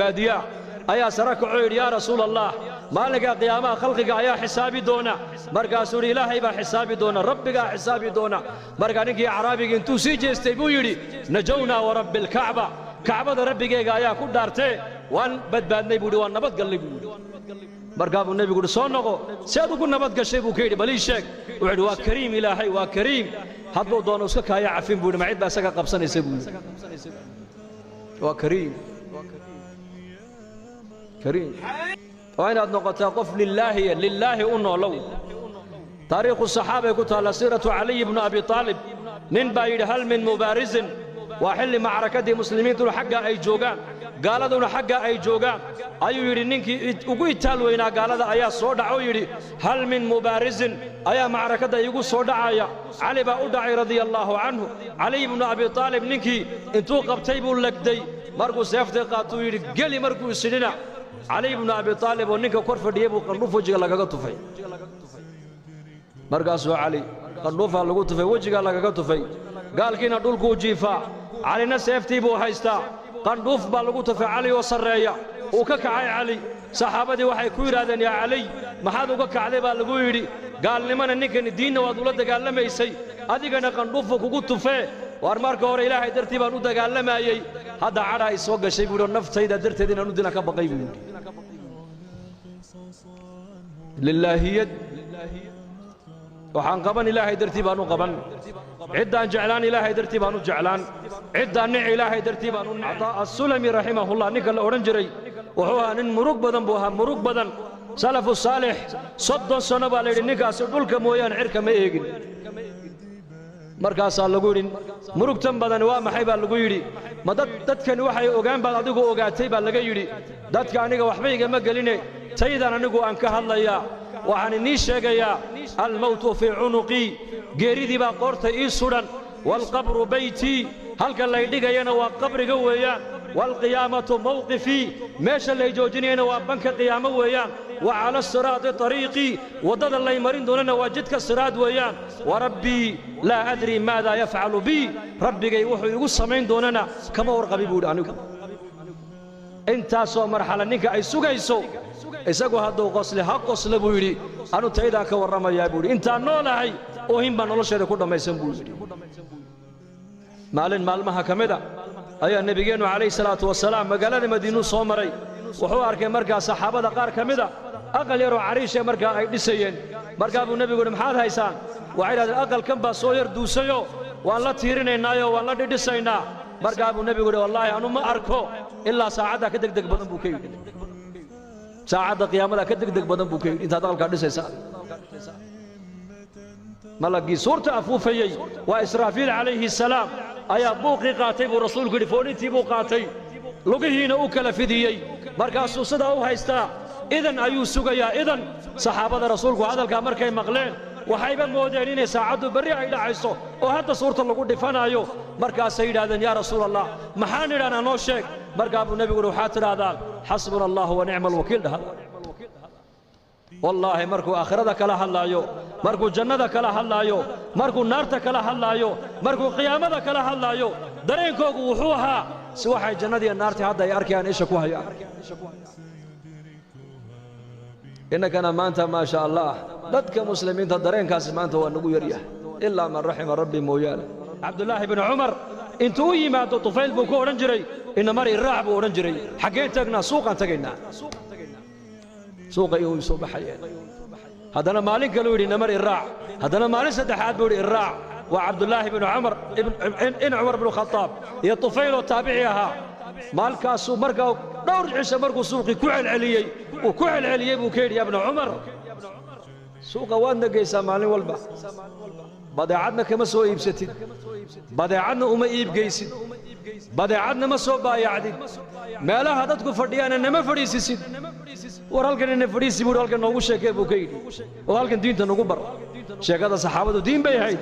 baadiyaa ayaa sare kacoo yidhi yaa rasuul allah, maalinka qiyaamaha khalqiga ayaa xisaabi doona. Markaasuu yidhi ilaahay baa xisaabi doona, rabbigaa xisaabi doona. Markaa ninkii acraabigii intuu sii jeestay buu yidhi najownaa wa rabbi alkacba, kacbada rabbigayga ayaa ku dhaartee waan badbaadnay buu yidhi, waan nabadgallay buu yidhi. Markaa buu nebigu yidhi soo noqo, si aad ugu nabad gashay buu ka yidhi, bal ii sheeg. Wuxuu yidhi waa kariim ilaahay, waa kariim, hadduu doono iska kaaya cafin buu yidhi, ma cid baa isaga qabsanaysa buu yidhi. Waa kariim, kariim. Waa inaad noqotaa qof lillaahiya, lillaahi u noolow. Taariikhu saxaabay ku taalla siiratu Caliy ibnu Abi Aalib. Nin baa yidhi hal min mubaarisin, waa xilli macrakadii muslimiintuna xagga ay joogaan, gaaladuna xagga ay joogaan, ayuu yidhi ninkii ugu itaal weynaa gaalada ayaa soo dhaca oo yidhi hal min mubaarisin ayaa macrakadda iigu soo dhacaya. Cali baa u dhacay radia allaahu canhu. Caliy ibnu Abi Aalib ninkii intuu qabtay buu legday, markuu seeftay qaatuu yidhi geli, markuu isidhina Caliy ibnu Abi Aalib oo ninka kor fadhiyey buu qandhuuf wejiga lagaga tufay. Markaasuu Cali qandhuufaa lagu tufay, wejigaa lagaga tufay, gaalkiina dhulkuu jiifaa, Calina seeftii buu haystaa, qandhuuf baa lagu tufay Cali oo sarreeya. Uu ka kacay Cali. Saxaabadii waxay ku yidhaahdeen yaa Caliy, maxaad uga kacday baa lagu yidhi, gaalnimana ninkani diinna waad ula dagaalamaysay, adigana qandhuufu kugu tufee. Waar marka hore ilaahay dartii baan u dagaalamayey, hadda cadhaa i soo gashay buu yidhi, naftayda darteed inaan u dilan ka baqay buu yidhi. Lillaahiyad waxaan qaban ilaahay dartii baan u qaban, ciddaan jeclaan ilaahay dartii baan u jeclaan, ciddaan nic ilaahay dartii baan u nic. Cataa Assulami raximahullah ninka la odhan jiray wuxuu ahaa nin murug badan buu ahaa, murug badan. Salafu saalix 30 sano baa la yidhi ninkaasi dhulka mooyaane cirka ma eegin. Markaasaa lagu yidhi murugtan badan waa maxay baa lagu yidhi, ma dadkani waxay ogaan baad adigu ogaatay baa laga yidhi. Dadka aniga waxba igama geline, taydan anigu aan ka hadlayaa, waxaan inii sheegayaa almawtu fii cunuqii, geeridii baa qoorta ii sudhan, waalqabru baytii, halka lay dhigayana waa qabriga weeyaan, waalqiyaamatu mawqifii, meesha lay joojinayana waa banka qiyaamo weeyaan, wa cala asiraati tariiqii, waddada lay marin doonana waa jidka siraad weeyaan, wa rabbii laa adrii maadaa yafcalu bii, rabbigay wuxuu igu samayn doonana kama warqabi buu yidhi. Anigu intaasoo marxala ninka ay sugayso, isagu hadduu qosle ha qosle buu yidhi, anu taydaan ka warramayaa buu yidhi, intaan noolahay oohin baa nolosheeda ku dhammaysan buu yidhi. Maalin maalmaha ka mida ayaa nebigeennu calayhi salaatu wasalaam magaalada Madiinuu soo maray. Wuxuu arkay markaa saxaabada qaar ka mida aqal yaroo cariishee markaa ay dhisayeen. Markaa buu nebigu yidhi maxaad haysaan? Waxay yidhahdeen aqalkan baa soo yar duusayoo waan la tiirinaynaayoo waan la dhidhisaynaa. Markaa buu nebigu yidhi wallaahi anu ma arko ilaa saacaddaa ka degdeg badan buu ka yidhi, saacadda qiyaamadaa ka degdeg badan buu ka yidhi intaad aqalkaa dhisaysaan. Malaggii suurta afuufayey waa Israafiil calayhi salaam ayaa buuqii qaatay buu rasuulku yidhi, foodhintii buu qaatay, lugihiina u kala fidiyey, markaasuu sidaa u haystaa, idan ayuu sugayaa idan. Saxaabada rasuulku hadalkaa markay maqleen waxayba moodeen inay saacaddu berri ay dhacayso oo hadda suurta lagu dhifanaayo. Markaasay yidhahdeen yaa rasuul allah, maxaan idhahnaa noo sheeg. Markaa buu nebigu yidhi waxaad tidhaahdaan xasbuna allahu wa nicma alwakiil dhahada. Wallaahi markuu aakhirada kala hadlaayo, markuu jannada kala hadlaayo, markuu naarta kala hadlaayo, markuu qiyaamada kala hadlaayo, dareenkoogu wuxuu ahaa si waxay jannadiiyo naartii hadda ay arkayaan isha ku hayaan. Innakana maanta maa sha allah dadka muslimiinta dareenkaasi maanta waa nagu yaryahay, ilaa man raxima rabbi mooyaane. Cabdullaahi bnu Cumar intuu u yimaado Tufayl buu ku odhan jiray inamar iraac buu odhan jiray, xaggeen tagnaa? Suuqaan tagaynaa. Suuqa iyo soo baxayeen. Haddana maalin kaluu yidhi namar iraac, haddana maalin saddexaad buu yidhi iraac. Waa Cabdullaahi bnu Cumar in Cumar bnu Khataab iyo Tufayl oo taabici ahaa. Maalkaasuu markaa dhowr cisho markuu suuqii ku celceliyey uu ku celceliyey buu ka yidhi yaa bna Cumar, suuqa waadna geysaa maalin walba, badeecadna kama soo iibsatid, badeecadna uma iibgeysid, badeecadna ma soo baayacdid, meelaha dadku fadhiyaana nama fadhiisisid. War halkan ina fadhiisi buu halkan noogu sheekee buu ka yidhi, oo halkan diinta nagu bar. Sheekada saxaabadu diin bay ahayd.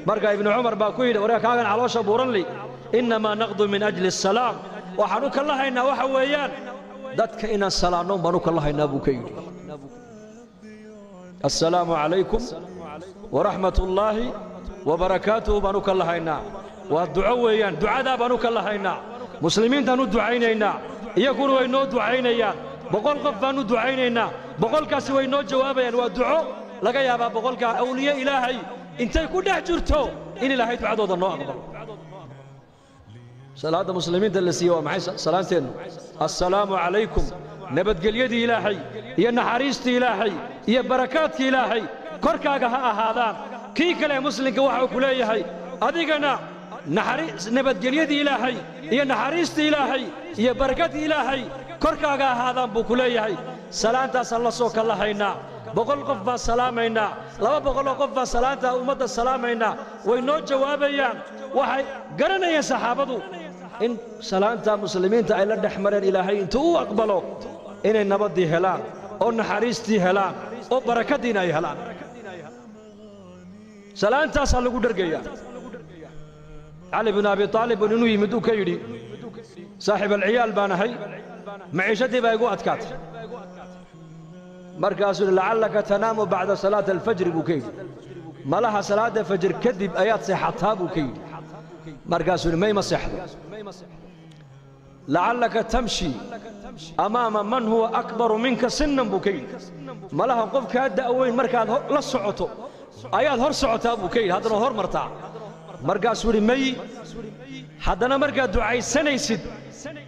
Marka Ibnu Cumar baa ku yidhi waryaa kaagan caloosha buuranli, innamaa naqdu min ajli asalaam, waxaan u kallahaynaa waxa weeyaan dadka inaan salaanno baan u kallahaynaa buu ka yidhi. Assalaamu calaykum waraxmat ullaahi wabarakaatuhu baan u kallahaynaa, waa duco weeyaan, ducadaa baan u kallahaynaa, muslimiintaan u ducaynaynaa. Iyaguna way noo ducaynayaan. 100 qof baan u ducaynaynaa, 100kaasi way noo jawaabayaan. Waa duco laga yaabaa 100kaa awliye Ilaahay intay ku dhex jirto in Ilaahay ducadooda noo aqbalo. Salaadda muslimiinta la siiye waa maxay? Salaanteennu assalaamu calaykum, nabadgelyadii Ilaahay iyo naxariistii Ilaahay iyo barakaadkii Ilaahay korkaaga ha ahaadaan. Kii kale muslimka waxa uu ku leeyahay adigana nabadgelyadii Ilaahay iyo naxariistii Ilaahay iyo barakadii Ilaahay korkaaga ahaadaan buu ku leeyahay. Salaantaasaan la soo kallahaynaa, 100 qof baan salaamaynaa, 200 qof baan salaantaa ummadda salaamaynaa, way noo jawaabayaan. Waxay garanayeen saxaabadu in salaanta muslimiinta ay la dhex mareen Ilaahay intuu u aqbalo inay nabaddii helaan oo naxariistii helaan oo barakadiina ay helaan. Salaantaasaa lagu dhergayaa. Cali bin Abi Taalib inuu yimid uu ka yidhi, saaxiib alciyaal baan ahay, maciishadii baa igu adkaatay. Markaasuu yidhi, lacallaka tanaamu bacda salaati alfajri buu ka yidhi, malaha salaadda fajr kadib ayaad seexataa buu ka yidhi. Markaasuu yidhi, may ma seexdo. Lacallaka tamshi amaama man huwa akbaru minka sinan buu ka yidhi, malaha qof kaa da'weyn markaad la socoto ayaad hor socotaa buu ka yidhi, haddana hor martaa. Markaasuu yidhi, may. Haddana markaad ducaysanaysid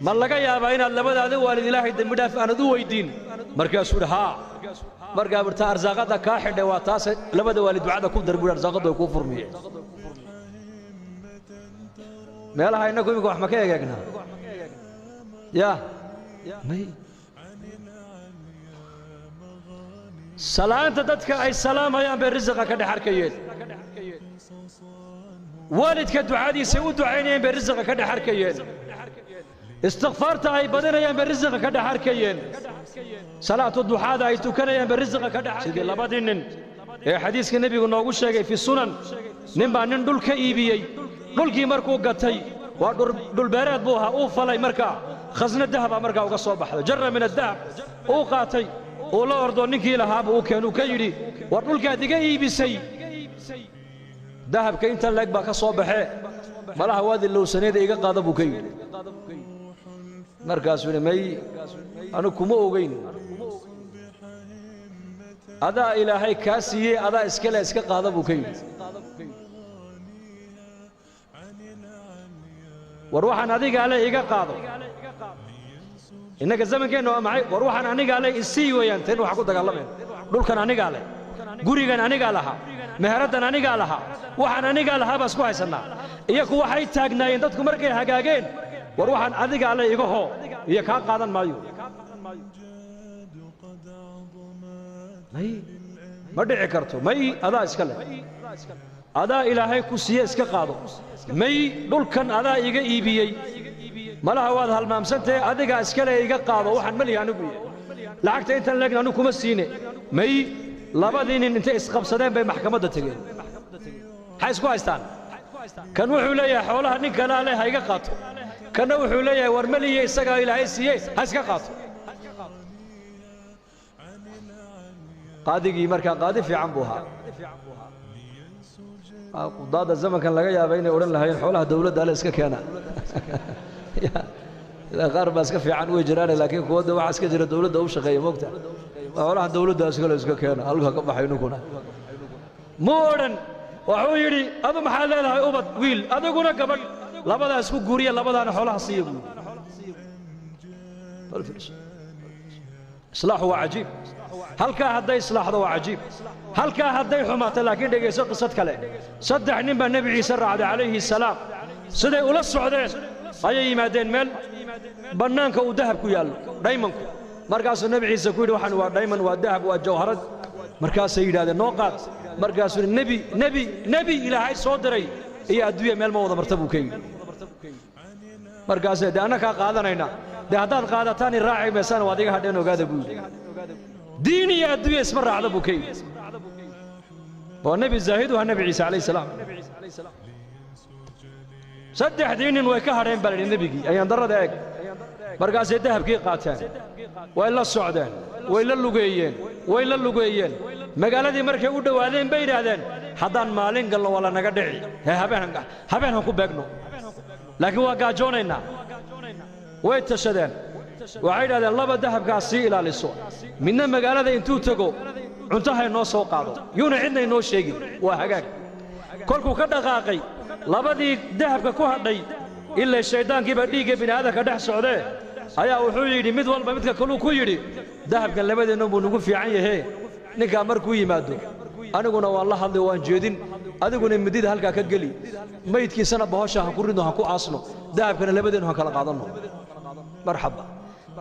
ma laga yaabaa inaad labadaada waalid Ilaahay dembi dhaaf aanad u weyddiin? Markaasuu yidhi, haa. Markaa burta arsaaqadda kaa xidhay waa taase, labada waalid ducada ku dar buu, arsaaqaddu way kuu furmiyeen. Meelaha innagu iminka wax ma ka egeegnaa? Yaa may. Salaanta dadka ay salaamayaan bay risiqa ka dhex arkayeen. Waalidka ducadiisay u ducaynayeen bay risiqa ka dhex arkayeen. Istikfaarta ay badinayaan bay risiqa ka dhex arkayeen. Salaatu duxaada ay tukanayaan bay risiqa ka dhex. Sidii labadii nin ee xadiiska nebigu noogu sheegay fi sunan, nin baa nin dhul ka iibiyey. Dhulkii markuu gatay, waa dhulbeereed buu ahaa, uu falay markaa khasna dahabaa markaa uga soo baxday, jarra min addahab uu qaatay, uu la ordo ninkii lahaabuu u keenuu ka yidhi, war dhulkaad iga iibisay dahabka intan leeg baa ka soo baxee, malaha waad ilowsaneeda iga qaada buu ka yidhi. Markaasuu yidhi, may, anigu kuma ogeyn, adaa Ilaahay kaa siiyey, adaa iskale, iska qaada buu ka yidhi. War waxaan adigaa le iga qaado. Innaga zamankeenna waa maxay? War waxaan anigaa le isii weeyaan. Teen waxa ku dagaalameen, dhulkan anigaa leh, gurigan anigaa lahaa, meheraddan anigaa lahaa, waxaan anigaa lahaa baa isku haysannaa. Iyaku waxay taagnaayeen dadku markay hagaageen, war waxaan adigaa le iga hoo iyo kaa qaadan maayo. May, ma dhici karto. May, adaa iska leh, adaa Ilaahay ku siiye, iska qaado. May, dhulkan adaa iga iibiyey, malaha waad halmaamsantahe, adigaa iska leh, iga qaado, waxaan malihi anigu yahay, lacagta intan leegna anigu kuma siine. May. Labadii nin intay isqabsadeen bay maxkamadda tegeen. Maxay isku haystaan? Kan wuxuu leeyahay xoolaha nin kalaa leh, ha iga qaato. Kanna wuxuu leeyahay war maliye, isagaa Ilaahay siiyey, ha iska qaato. Qaadigii markaa qaadi fiican buu ahaa. Qudaadda zamankan laga yaaba inay odhan lahaayeen xoolaha dawladda ale iska keena. Qaar baa iska fiican way jiraane, laakiin kuwadda waxaa iska jira dawladda u shaqeeya moogta, xoolaha dawladda iskale iska keena, halka ka baxay ninkuna mu odhan. Wuxuu yidhi, adu maxaad leedahay? Ubad wiil, adiguna gabadh, labadaa isku guuriya, labadaana xoolaha siiya buu yidhi. Islaaxu waa cajiib. Halkaa hadday islaaxdo waa cajiib, halkaa hadday xumaato. Laakiin dhegayso qisad kale. 3 nin baa Nebi Ciise raacday calayhi salaam. Siday ula socdeen ayay yimaadeen meel bannaanka uu dahab ku yaallo, dhaymanku. Markaasuu Nebi Ciise ku yidhi, waxaan waa dhayman, waa dahab, waa jawharad. Markaasay yidhahdeen, noo qaad. Markaasuu yidhi, nebi nebi nebi Ilaahay soo diray iyo adduunya meel ma wada marta buu ka yidhi. Markaasay dee anna kaa qaadanayna, dee haddaad qaadataan i raaci maysaan, waad iga hadheen, ogaada buu yidhi. Diin iyo adduunya isma raacda buu ka yidhi. Waa nebi zaahid u ahaa Nebi Ciise calayhi salaam. 3dii nin way ka hadheen baa la yidhi nebigii, ayaan darrada eeg. Markaasay dahabkii qaateen, way la socdeen, way la lugeeyeen, way la lugeeyeen. Magaaladii markay u dhowaadeen bay yidhaahdeen, haddaan maalin galno waa la naga dhici, hee habeen han ku beegno, laakiin waa gaajoonaynaa. Way tashadeen. Waxay yidhahdeen laba dahabkaas sii ilaaliso, midna magaalada intuu tego cuntahay noo soo qaado, yuuna cidna inoo sheegin. Waa hagaag. Kolkuu ka dhaqaaqay labadii dahabka ku hadhay, ilaa shayddaankiibaa dhiigga bini'aadanka dhex socdee, ayaa wuxuu yidhi mid walba midka kaluu ku yidhi, dahabkan labadeenna buu nagu fiican yahee, ninkaa markuu yimaado aniguna waan la hadlay, waan jeedin, adiguna midida halkaa ka geli, maydkiisana bahosha ha ku ridno, ha ku aasno, dahabkana labadeennu ha kala qaadanno. Marxaba.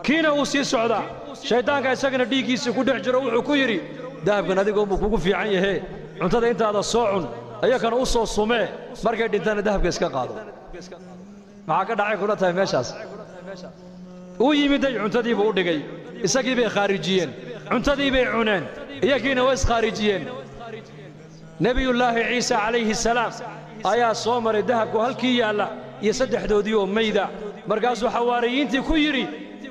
Kiina wuu sii socdaa, shayddaanka isagana dhiiggiisii ku dhex jiro wuxuu ku yidhi, dahabkan adigoonbuu kugu fiican yahee, cuntada intaada soo cun, ayakana u soo sumee, markay dhintaana dahabka iska qaado. Maxaa ka dhacay kula tahay meeshaas? Uu yimiday, cuntadii buu u dhigay, isagii bay khaarijiyeen, cuntadii bay cuneen, iyagiina way iskhaarijiyeen. Nebiyullaahi Ciise calayhi salaam ayaa soo maray dahabku halkii yaalla iyo saddexdoodii oo mayda. Markaasuu xawaariyiintii ku yidhi,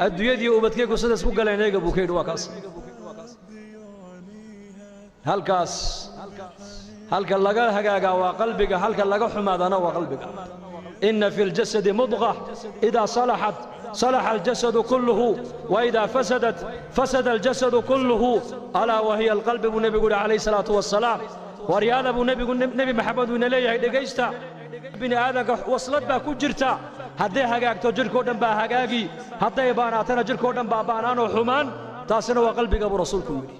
adduunyadii ubadkayku sidaas ku galeen eega buu ka yidhi. Waa kaas halkaas. Halka laga hagaagaa waa qalbiga, halka laga xumaadana waa qalbiga. Inna fi ljasadi mudqa idaa salaxat salaxa aljasadu kulluhu, wa idaa fasadat fasada aljasadu kulluhu, alaa wahiya alqalbi buu nebigu yidhi calayhi salaatu wassalaam. Waryaada buu nebigu Nebi Maxamed uu ina leeyahay, dhegaysta, bini aadanka waslad baa ku jirta, hadday hagaagto jidhkoo dhan baa hagaagi, hadday baanaatana jidhkoo dhan baa baanaanoo xumaan, taasina waa qalbiga buu rasuulku yidhi.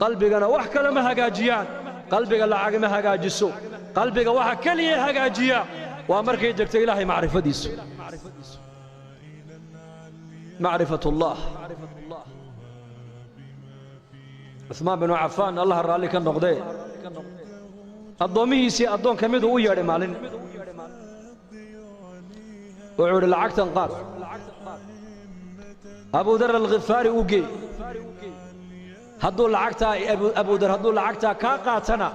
Qalbigana wax kale ma hagaajiyaan, qalbiga lacag ma hagaajiso, qalbiga waxa keliya hagaajiya waa markay degto Ilaahay macrifadiisu, macrifatullah. Cuثmaan binu Cafaan, Allah raalli ka noqdee, addoommihiisii addoon ka miduu u yeedhay maalin, wuxuu idhi, lacagtan qaad, Abudar Alkhifaari u gee, hadduu lacagtaa Abudar hadduu lacagtaa kaa qaatana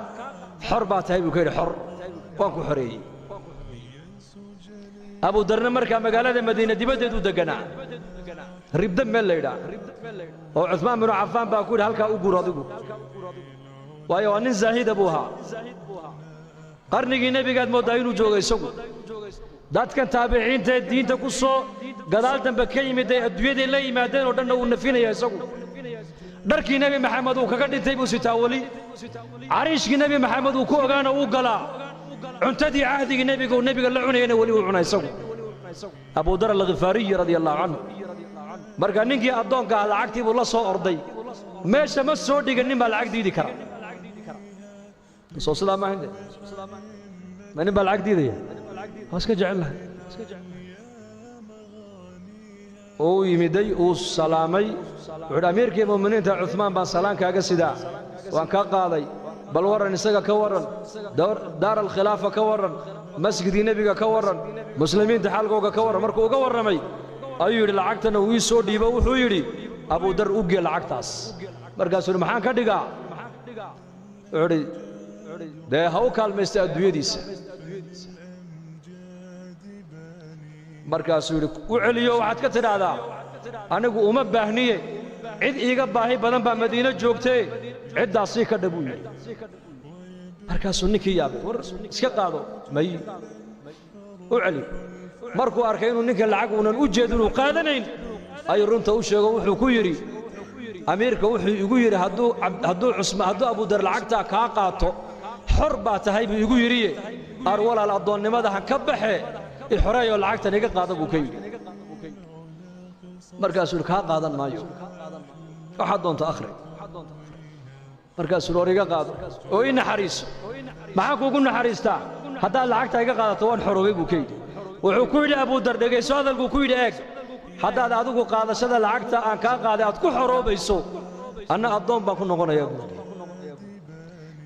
xor baa tahay buu ka yidhi, xor waan ku xoreeyey. Abudarna markaa magaalada Madiina dibaddeedu degganaa, Ribda meel laydhaa, oo Cuثmaan binu Cafaan baa ku yidhi, halkaa u guur adigu, waayo waa nin zaahida buu ahaa. Qarnigii nebigaad mooddaa inuu joogo isagu. Dadkan taabiciintaee diinta ku soo gadaal dambe ka yimid ee adduunyaday la yimaadeen oo dhanna wuu nafinaya isagu. Dharkii Nebi Maxamed uu kaga dhintay buu sitaa weli, cariishkii Nebi Maxamed uu ku ogaana uu galaa, cuntadii cahdigii nebiga uu nebiga la cunayana weli uu cuna isagu, Abudar Alkhifaariyi radia allahu canhu. Marka ninkii addoonka ah lacagtii buu la soo orday, meesha ma soo dhigin. Nin baa lacag diidi kara? Soo sidaa maaha? Ma nin baa lacag diidaya? Waa iska jecel lahay. Uu yimiday, uu salaamay, wuxuu uhi, amiirkii mu'miniinta Cuثmaan baan salaan kaaga sidaa, waan kaa qaaday, bal warran isaga ka warran, daar alkhilaafa ka warran, masjidkii nebiga ka warran, muslimiinta xaalkooga ka warran. Markuu uga warramay ayuu yidhi, lacagtana uu ii soo dhiibo, wuxuu yidhi, Abudar u gee lacagtaas. Markaasuu yidhi, maxaan ka dhigaa? Wuxuu idhi, dee ha u kaalmaysta adduunyadiisa. Markaasuu yidhi, u celiyo, waxaad ka tidhaahdaa anigu uma baahniye, cid iiga baahi badan baa Madiino joogtee, ciddaasii ka dha buu yidhi. Markaasuu ninkii yaabay, war iska qaado, may, u celi. Markuu arkay inuu ninka lacag uunan u jeedin uu qaadanayn, ayuu runta u sheego, wuxuu ku yidhi, amiirka wuxuu igu yidhi, hadduu Abudar lacagtaa kaa qaato xor baa tahay buu igu yidhiye, ar walaal addoonnimada han ka baxe, ixoreeyoo lacagtan iga qaada buu ka yidhi. Markaasuu yidhi, kaa qaadan maayo, waxaad doonto akhri. Markaasuu yidhi, war iga qaado oo ii naxariiso. Maxaan kuugu naxariistaa? Haddaad lacagta iga qaadato waan xoroobay buu ka yidhi. Wuxuu ku yidhi Abudar, dhegayso hadalkuu ku yidhi, eeg, haddaad adigu qaadashada lacagta aan kaa qaaday aad ku xoroobayso, anna addoon baan ku noqonayaa buu yidhi.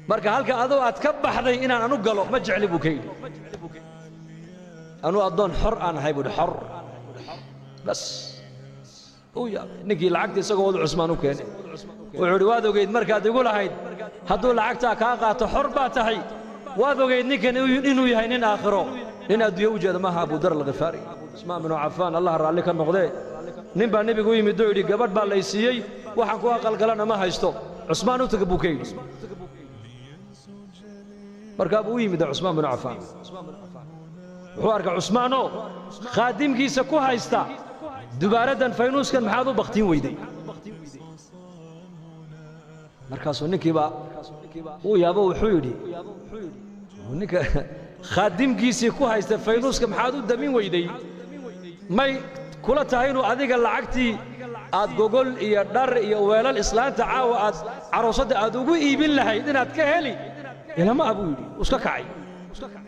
Marka halka adoo aad ka baxday inaan anu galo ma jecli buu ka yidhi, anuu addoon xor aan ahay buu yidhi, xor bas. Uu yaabay ninkii, lacagta isagoo wadu Cusmaan u keenay, wuxuu idhi, waad ogeyd markaad igu lahayd hadduu lacagtaa kaa qaato xor baa tahay, waad ogeyd ninkan inuu yahay nin aakhiro, nin adduunye u jeeda maaha. Abudar Alkhifaari, Cusmaan binu Cafaan Allah raalli ka noqdee, nin baa nebigu u yimid oo yidhi, gabadh baa lay siiyey, waxaan ku aqalgalana ma haysto, Cusmaan u taga buu ka yidhi. Markaa buu u yimid Cusmaan binu Cafaan, wuxuu arkay Cusmaanoo khaadimkiisa ku haysta Dubaaraddan faynuuskan maxaad u bakhtiin weyday? Markaasuu ninkiiba uu yaabo, wuxuu yidhi ninka khaadimkiisii ku haysta faynuuska maxaad u damin weyday? May kula tahay inuu adiga lacagtii aad gogol iyo dhar iyo weelal islaanta caawa aad caroosadda aad ugu iibin lahayd inaad ka heli ilama ah buu yidhi. Uu iska kacay.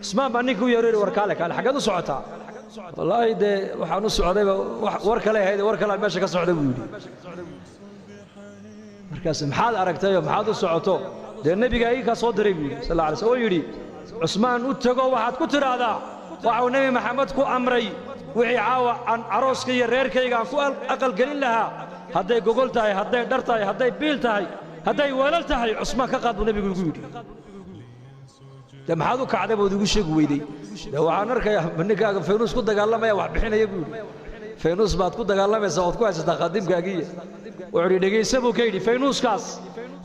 Cusmaan baa ninkii u yeero, war kaale kaale, xaggeed u socotaa? Wallaahi dee waxaan u socdayba war kale ahayd, war kale meesha ka socda buu yidhi. Markaas maxaad aragtayoo maxaad u socoto? Dee nebigaa ii kaa soo diray buu yidhi sal alla alay slam oo yidhi Cusmaan u tego, waxaad ku tidhaahdaa waxau Nebi Maxamed ku amray wixii caawa aan carooska iyo reerkayga aan ku aqalgelin lahaa, hadday gogol tahay, hadday dhar tahay, hadday biil tahay, hadday weelal tahay, Cusmaan ka qaad buu nebigu igu yidhi. Dee maxaad u kacday bood igu sheegi weyday? Dee waxaan arkayaa ninkaaga faynuus ku dagaalamaya wax bixinaya buu yidhi. Faynuus baad ku dagaalamaysaa ood ku haysataa khaadimkaagiiya. Wuxuu yidhi dhegaysa buu ka yidhi, faynuuskaas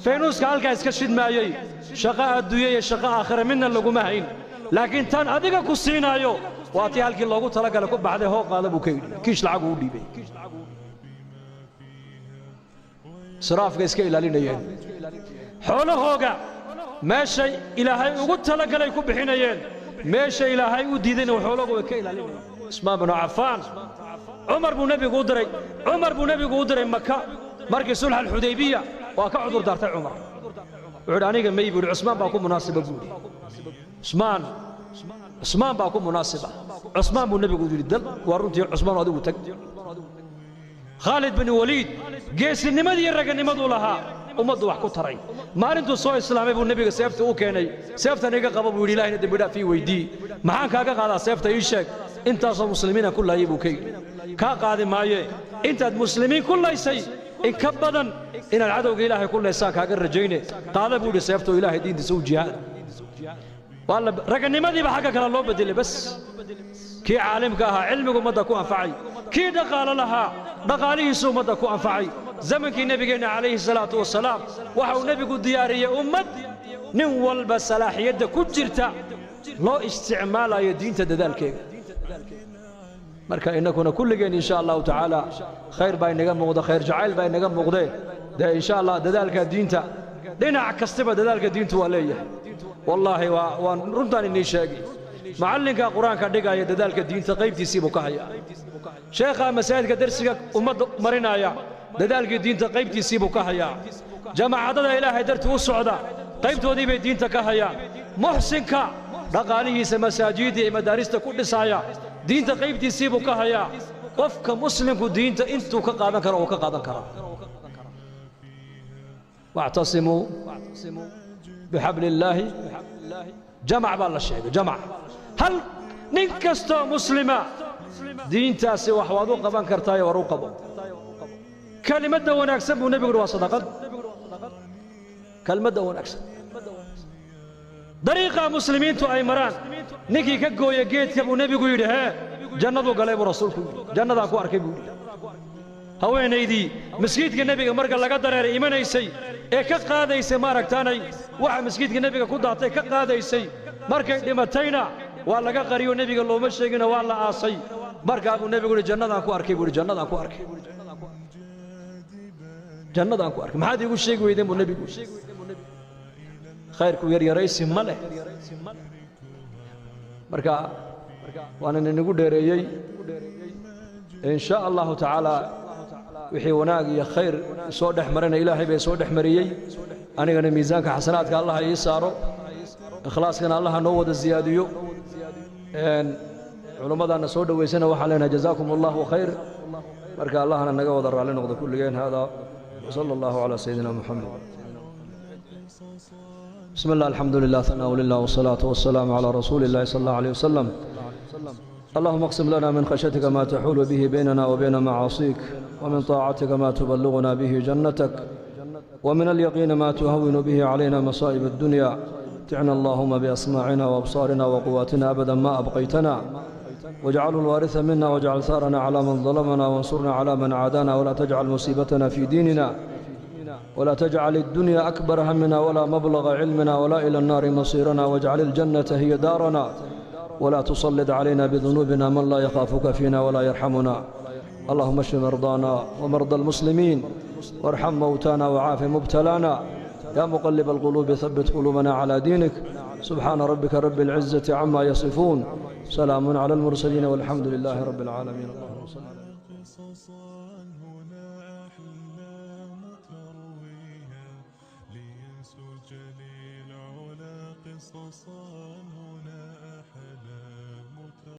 faynuuska halkaa iska shidmaayey shaqo adduunye iyo shaqo aakhira midna laguma hayn, laakiin tan adiga ku siinaayo waa tii halkii loogu talagalay ku baxday, hoo qaada buu ka yidhi. Kiish lacag uu dhiibay. Israafka iska ilaalinayeen, xoolahooga meeshay Ilaahay ugu talagalay ku bixinayeen, meesha Ilaahay u diidayna xoolahooga way ka ilaalinayeen. Cusmaan binu Cafaan Cumar buu nebigu u diray, Cumar buu nebigu u diray Maka markii sulx alxudaybiya. Waa ka cudur daartay Cumar, wuxuu yidhi aniga may buu yidhi, Cusmaan baa ku munaasiba buu yidhi. Cusmaan, Cusmaan baa ku munaasiba. Cusmaan buu nebigu yidhi dal waa runtii Cusmaan adigu tag. Khaalid bin Waliid geesinimadii raganimaduu lahaa ummaddu wax ku taray. Maalintuu soo islaamay buu nebiga seefta u keenay. Seeftan iga qaba buu yidhi, Ilaahayna dembi dhaaf ii weydii. Maxaan kaaga qaadaa seefta ii sheeg? Intaasoo muslimiina ku laayay buu ka yidhi. Kaa qaadi maaye, intaad muslimiin ku laysay in ka badan inaad cadowga Ilaahay ku laysaan kaaga rajayne, qaada buu yidhi seefta oo Ilaahay diintiisa u jihaad. Waa la raganimadiiba xagga kale loo bedelay bas. Kii caalimka ahaa cilmigu ummadda ku anfacay, kii dhaqaalo lahaa dhaqaalihiisu ummadda ku anfacay. Zamankii nebigeenna calayhi salaatu wasalaam waxa uu nebigu diyaariyey ummad nin walba salaaxiyadda ku jirta loo isticmaalayo diinta dadaalkeega. Marka innakuna kulligeen insha Allahu tacaala khayr baa inaga muuqda, khayr jacayl baa inaga muuqdee. Dee insha Allah dadaalka diinta dhinac kastaba dadaalka diintu waa leeyahay. Wallaahi waa waan runtaan inii sheegay, macallinka qur-aanka dhigaya dadaalka diinta qaybtiisii buu ka hayaa, sheekha masaajidka darsiga ummadda marinaya dadaalkii diinta qaybtiisii buu ka hayaa, jamaacadada Ilaahay dartii u socda qaybtoodii bay diinta ka hayaan, muxsinka dhaqaalihiisa masaajidda iyo madaarista ku dhisaya diinta qaybtiisii buu ka hayaa. Qofka muslimku diinta intuu ka qaadan karo uu ka qaadan karaa. Wactasimuu bixabli illaahi jamac baa la sheegay, jamac. Hal nin kastoo muslima diintaasi wax waad u qaban kartaayo war u qabo. Kelimadda wanaagsan buu nebigu yidhi waa sadaqad. Kelmadda wanaagsan dariiqa muslimiintu ay maraan ninkii ka gooya geedka buu nebigu yidhi hee jannaduu galay buu rasuulku yidhi, jannadaan ku arkay buu yidhi. Haweenaydii maskiidka nebiga marka laga dareeray imanaysay ee ka qaadaysay maaragtaanay waxa maskiidka nebiga ku daatay ka qaadaysay, markay dhimatayna waa laga qariyo, nebiga looma sheegino, waa la aasay. Markaa buu nebigu yidhi jannadaan ku arkay buu yidhi, jannadaan ku arkay, jannadaan ku arkay, maxaad iigu sheegi weydeen buu nebigu. Khayrku yaryaraysi ma leh. Marka waanan inagu dheereeyey. In sha Allahu tacaala wixii wanaag iyo khayr soo dhex marina Ilaahay bay soo dhex mariyey, anigana miisaanka xasanaadka Allah ii saaro, ikhlaaskana Allaha noo wada siyaadiyo. Culimmadana soo dhoweysana waxaan leenahay jazaakum Allahu khayr. Marka Allahna naga wada raalli noqdo kulligeen. Hada wsala Allahu calaa sayidina Muxamed. بسم الله، الحمد لله، ثناء لله، والصلاة والسلام على رسول الله صلى الله عليه وسلم. اللهم اقسم لنا من خشيتك ما تحول به بيننا وبين معاصيك، ومن طاعتك ما تبلغنا به جنتك، ومن اليقين ما تهون به علينا مصائب الدنيا. متعنا اللهم بأسماعنا وأبصارنا وقواتنا أبدا ما أبقيتنا، واجعله الوارث منا، واجعل ثارنا على من ظلمنا، وانصرنا على من عادانا، ولا تجعل مصيبتنا في ديننا، ولا تجعل الدنيا أكبر همنا ولا مبلغ علمنا، ولا إلى النار مصيرنا، واجعل الجنة هي دارنا، ولا تسلط علينا بذنوبنا من لا يخافك فينا ولا يرحمنا. اللهم اشف مرضانا ومرضى المسلمين، وارحم موتانا وعاف مبتلانا. يا مقلب القلوب ثبت قلوبنا على دينك. سبحان ربك رب العزة عما يصفون، سلام على المرسلين، والحمد لله رب العالمين. اللهم صل. قصصا هنا أحلام ترويها لينسج للعلا قصصا.